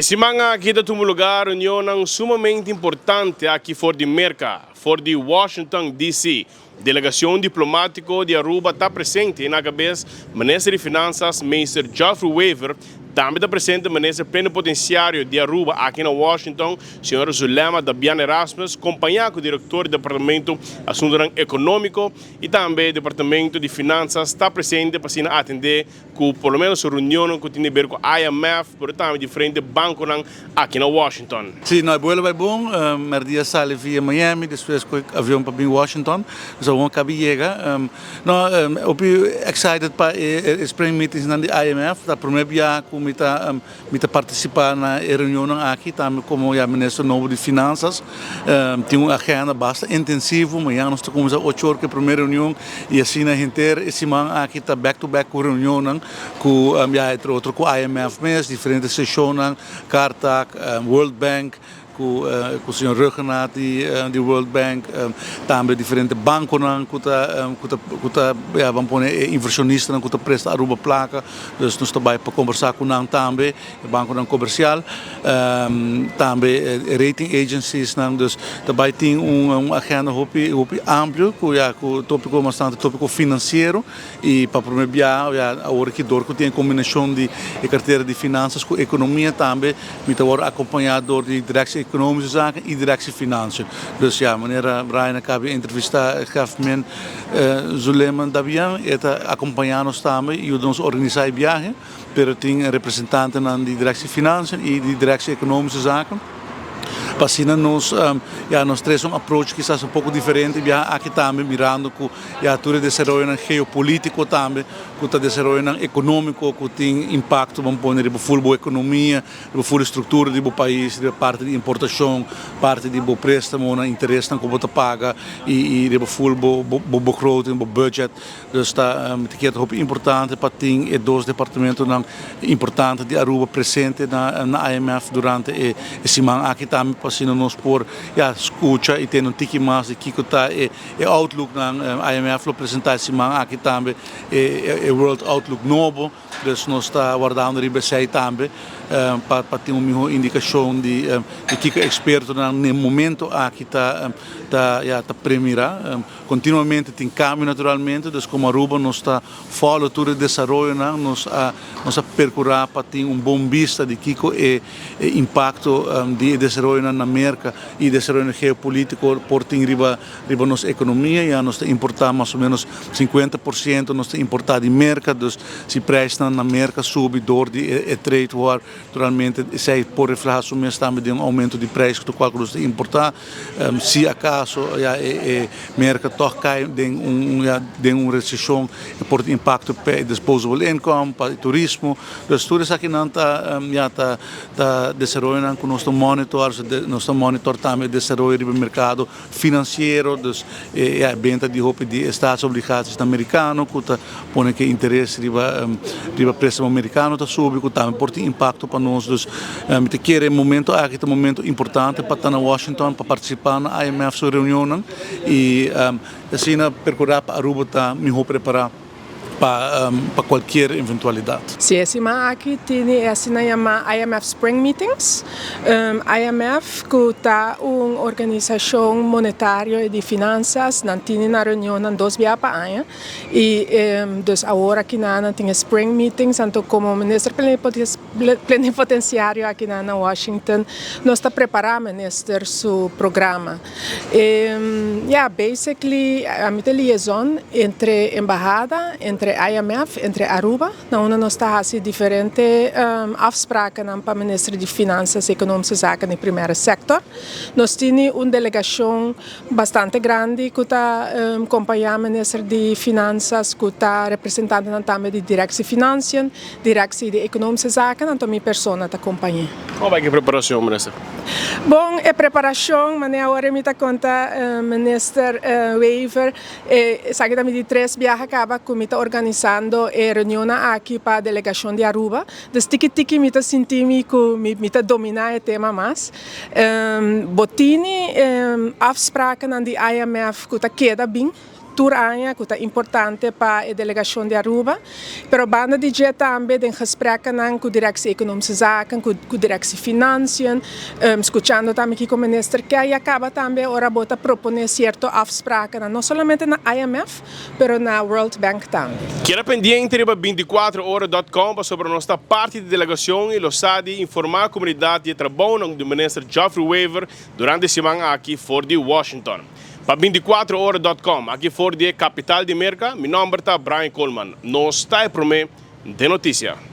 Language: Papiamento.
E siman aki ta tuma lugar reunionnan sumamente importante aki for di Merca, for di Washington DC. Delegacion diplomatico di Aruba ta presente y na cabes Minister di Finanzas Meester Geoffrey Wever. Tambe ta presente Minister Plenipotenciario di Aruba aki na Washington, Señora Zulema Dabian Erasmus, compaña cu Director di Departamento Asuntonan Economico y tambe Departamento di Finanzas ta presente pa asina atende cu por lo menos reunionnan cu tin di ber cu IMF, pero tambe diferente banconan aki na Washington. Si, no, e vuelo bai bon. Merdia sali via Miami, despues cu avion pa bin Washington. Dus awor caba yega. No, hopi excited pa e spring meetings nan di IMF. Ta prome bia cu mi ta participa na e reunionnan aki, tambe como ya minister nobo di Finanzas. Tin un agenda basta intensivo. Mañan nos ta cuminsa 8 or cu e prome reunion y asina henter e siman aki ta back to back cu reunionnan cu ya, entre otro cu IMF mes, diferente sesionnan, CARTAC, World Bank, cu señor Ruggenaath di World Bank, tambe diferente banconan cu ta, ja, ban pone inversionistanan cu ta presta Aruba placa, dus nos ta bay pa combersa cu nan tambe, banconan comercial, tambe rating agencies nan, dus tambe tin un agenda hopi hopi amplio cu, ja, cu topico bastante topico financiero y pa prome bia, ja, awor cu dor cu tin combinacion di cartera di finanzas cu economia tambe, mi ta wordo acompaña door di Directie Economische Zaken y Directie Financiën. Dus ja, meneer Brian a caba di entrevista Gafmen Zulema Dabian, e ta acompaña nos tambe y nos organisa e viahe, pero tin representantenan di Directie Financiën y di Directie Economische Zaken. Pa asina nos, ja, nos trece un approach kisas un poco diferente biaha aki tambe, mirando cu, ja, tur e desaroyo geopolitico tambe, cu ta desaroyo economico, cu tin impacto, ban pone, riba full economia, riba full structura di pais, riba parti di importacion, parti di bo prestamo, na interes cu bo ta paga y riba full bo begroting, bo budget. Dus ta ta hopi importante pa tin e dos departamentonan importante di Aruba presente na IMF durante e siman aki tambe, pa asina nos por, ja, scucha y tin un tiki mas di kico ta e outlook na IMF lo presenta e siman aki tambe e World Outlook nobo. Dus nos ta wardando riba esey tambe pa tin un miho indicacion di kico expertonan na momento aki ta, ja, ta premira. Continuamente tin cambio naturalmente, dus como Aruba nos ta follow tur e desaroyo, nos a percura pa tin un bon bista di kico e impacto di desaroyo na Merca y desaroyo geopolitico por tin riba nos economia. Ya nos ta importa mas o menos 50%, nos ta importa di Merca, dus si prijs na Merca subi door di e trade war, naturalmente esey por refleha su mes tambe den un aumento di prijs cu cual nos ta importa. Si acaso, ja, e Merca toch cay den un, ja, den un recesion, por impacto pa disposable income, pa turismo. Dus tur esakinan ta, ja, ta desaroyo cu nos ta monitor, nos ta monitor tambe desaroyo di mercado financiero, dus ja, benta di hopi di staatsobligaties americano, cu ta pone cu interes riba prestamo americano ta subi, cu tambe por tin impacto pa nos. Dus ta kere momento aki ta un momento importante pa ta na Washington, pa participa na IMF su reunion y asina percura pa Aruba ta miho prepara pa cualkier eventualidad. Si, e siman aki tin asina yama IMF Spring Meetings. IMF, cu ta un organisacion monetario di finanzas, nan tin un reunion nan dos biaha pa aña. Y dus awor aki nan tin Spring Meetings, anto como minister plenipotenciario aki na Washington, nos ta prepara minister su programa. Yeah, basically, ami ta liaison entre embahada, entre IMF, entre Aruba, na unda nos ta haci diferente afspraken pa minister di Finanzas, Economische Zaken y Primaire Sector. Nos tin un delegacion bastante grandi cu ta acompaña minister di Finanzas, cu ta representante tambe di Directie Financiën, Directie di Economische Zaken, anto mi persona ta acompaña. Con ta bay e preparacion, minister? Bon, e preparacion, manera awor mi ta conta minister Wever, sabi cu di tres biaha caba cu mi ta organisando e reunion aki pa e delegacion di Aruba. Dus tiki tiki mi ta sinti mi cu mi ta domina e tema mas. Bo tin afspraken di IMF cu ta keda bin. tur aña, cu ta importante pa e delegacion di Aruba, pero banda di dje tambe den gespreknan cu Directie Economische Zaken, cu Directie Financiën, scuchando tambe kico minister kier y caba tambe ora bo ta propone cierto afspraken, no solamente na IMF, pero na World Bank tambe. Keda pendiente riba 24ora.com sobre nos parti di delegacion y lo sa di informa e comunidad di trabou di minister Geoffrey Wever durante e siman aki for di Washington. Pa 24ora.com, aki for di capital di Merca, mi nomber ta Brian Coleman. Nos ta prome den noticia.